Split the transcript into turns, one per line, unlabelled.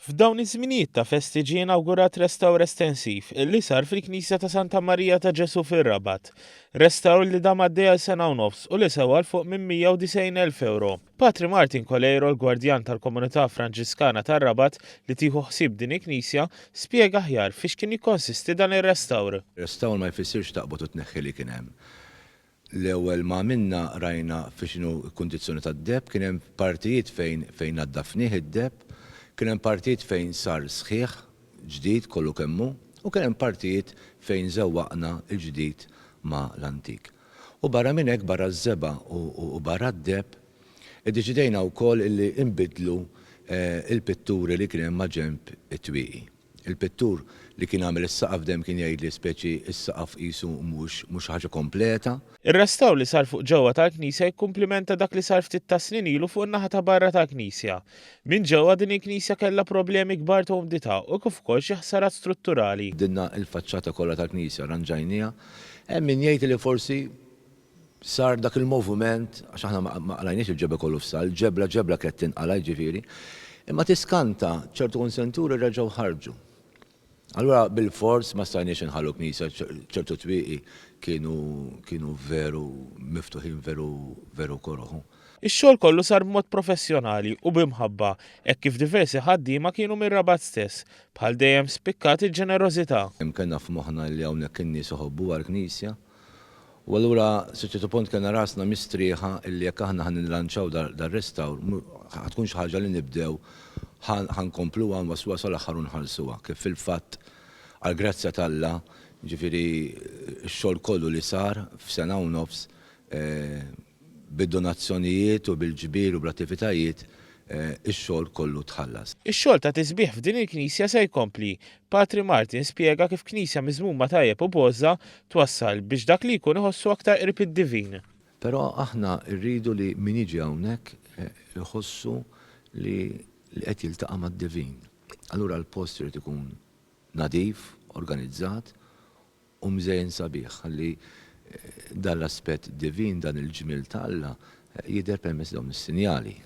F'dawn iż-żminijiet ta' festi ġie inawgurat restawr estensiv li sar fil-Knisja ta' Santa Marija ta' Ġesù fir-Rabat. Restawr li dam għaddej għal sena u nofs u li sewa 'l fuq minn 190,000 ewro. Patri Martin Coleiro, l-Gwardjan tal-Komunità Franġiskana tar-Rabat li tieħu ħsieb din il-knisja, spjega aħjar fiex kien jikkonsisti dan ir-restawr.
Restawr ma jfissirx taqbad u tneħħi li kien hemm. L-ewwel ma għamilna rajna fi x'inhu l-kundizzjoni tad-deheb, kien hemm partijiet fejn fejn naddafnih id-deheb, kien hemm partijiet fejn sar sħiħ, ġdid kollu kemm hu, u kien hemm partijiet fejn żewwaqna l-ġdid ma' l-antik. U barra minn hekk, barra ż-żebgħa u barra d-deheb, iddeċidejna wkoll illi nbiddlu l-pitturi li kien hemm maġenb it-twieqi. Il-pittur li kien għamel is-saqaf dejjem kien jgħidli speċi s-saqaf qisu mhux mhux ħaġa kompleta.
Ir-restawr li sar fuq ġewwa tal-knisja jikkumplimenta dak li sar ftit tas-snin ilu fuq in-naħa ta' barra tal-knisja. Minn ġewwa din il-knisja kellha problemi kbar ta' umdità u kif ukoll xi ħsarat strutturali.
Bdilna l-faċċata kollha tal-knisja, rranġajniha. Hemm min jgħid li forsi sar dak il-moviment, għax aħna ma qlajniex il-ġebel kollu f'sal, ġebla ġebla kienet tinqala' jiġifieri, imma tiskanta ċertu konsenturi reġgħu ħarġu. Allura bilfors ma stajniex inħallu knisja ċertu twieqi kienu kienu veru miftuħin veru veru koroh.
Ix-xogħol kollu sar b'mod professjonali u bi mħabba, hekk kif diversi ħaddiema kienu mir-Rabat stess. Bħal dejjem spikkat il-ġenerożità.
Kellna f'moħħna li hawnhekk in-nies iħobbuha l-knisja U allura sa ċertu punt kellna rasna mistrieħa illi jekk aħna ħa nillanċaw dar-restawr ħa tkun xi ħaġa li nibdew ħa nkompluha nwassluha sal-aħħar u nħallsuha kif fil-fatt għall-grazzja t'Alla jiġifieri x-xogħol kollu li sar f'sena u nofs Bid-donazzjonijiet u bil-ġbir u bl-attivitajiet, ix-xogħol kollu tħallas.
Ix-xogħol ta' tisbiħ f'din il-knisja se jkompli. Patri Martin spjega kif knisja miżmuma tajjeb u b'għożża twassal biex dak li jkun iħossu aktar qrib id-divin.
Però aħna rridu li min jiġi hawnhekk iħossu li qed jiltaqa' mad-divin. Allura l-post irid ikun nadif, organizzat u mżejjen sabiħ ħalli dan l-aspett divin, dan il-ġmiel ta' Alla jidher permezz dawn is-sinjali.